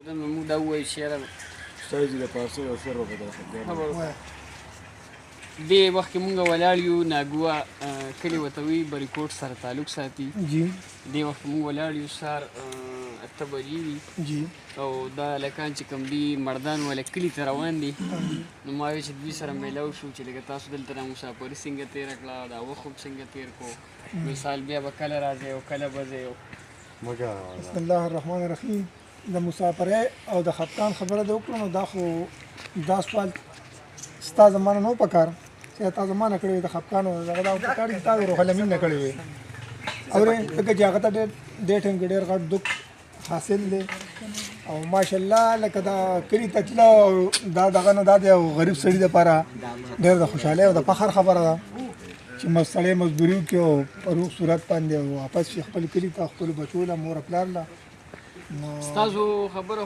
نو موږ دا ووایو چې یاره استاد جی د پارسو یو شعر به بدل خبر دې وخت کې مونږ ولاړ یو ناګوا کلی ورته وایي، بریکوټ سره تعلق ساتي. جی. دې وخت مونږ ولاړ یو، سهار 8 بجې دي. او دا هلکان چې کوم دي، مردان والا کلي ته روان دي. نو ما وی چې دوی سره میلاو شو چې لکه تاسو دلته را مسافري څنګه تېره کړه، دا وخت هم څنګه تېر کړو، مثال بیا به کله راځئ او کله به ځئ؟ بسم الله الرحمن الرحیم. د مسافرۍ او د خفقان خبره د وکړو، نو دا خو دا سوال ستا زمانه نو پکار چې تا زمانه کړی د خفقان او دغه، دا پکار چې تا د روح الامین نه کړی وي اورې، ځکه چې هغه ته ډېر دې ټیم کې ډېر غټ دک حاصل دی. او ماشاءالله لکه دا کلي ته تله او دا دغه نه، دا د یو غریب سړي دپاره ډېر د خوشحالۍ او د فخر خبره ده چې سړی مزدوري وکړي او په روغ صورت باندې واپس شي خپل کلي ته، خپلو بچو له، مور پلار له. نو ستاسو خبره